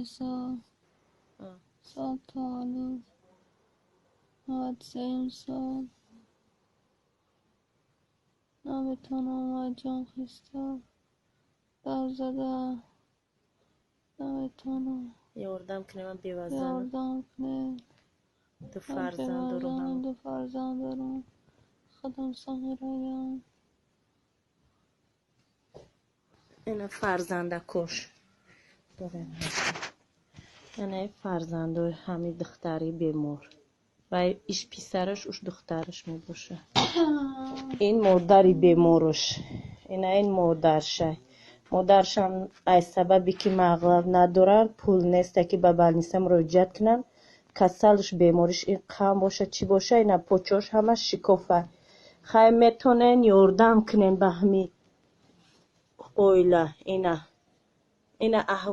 Сол, сол таваллуд, 93-юм сол. Наметавонам, ҷон хиста, дар зада наметавонам. Ёрдам кунем, бевазан. Ёрдам кунед. Ду фарзанд дорам. Ду фарзанд дорам, худам сағираям. Ина фарзандакош дорем, яна фарзандои ҳами духтари бемор ва иш писараш, уш духтараш мебошад. Ин модари беморош, ина ин модаршай. Модаршам аз сабабе ки мағлаб надоранд, пул неста, ки ба больница муроҷиат кунанд. Касалш, бемориш ин қанд боша, чӣ боша, ина почош ҳамаш шикофа. Хай, метонен ёрдам кунен ба ҳами оила. Ина аҳвол.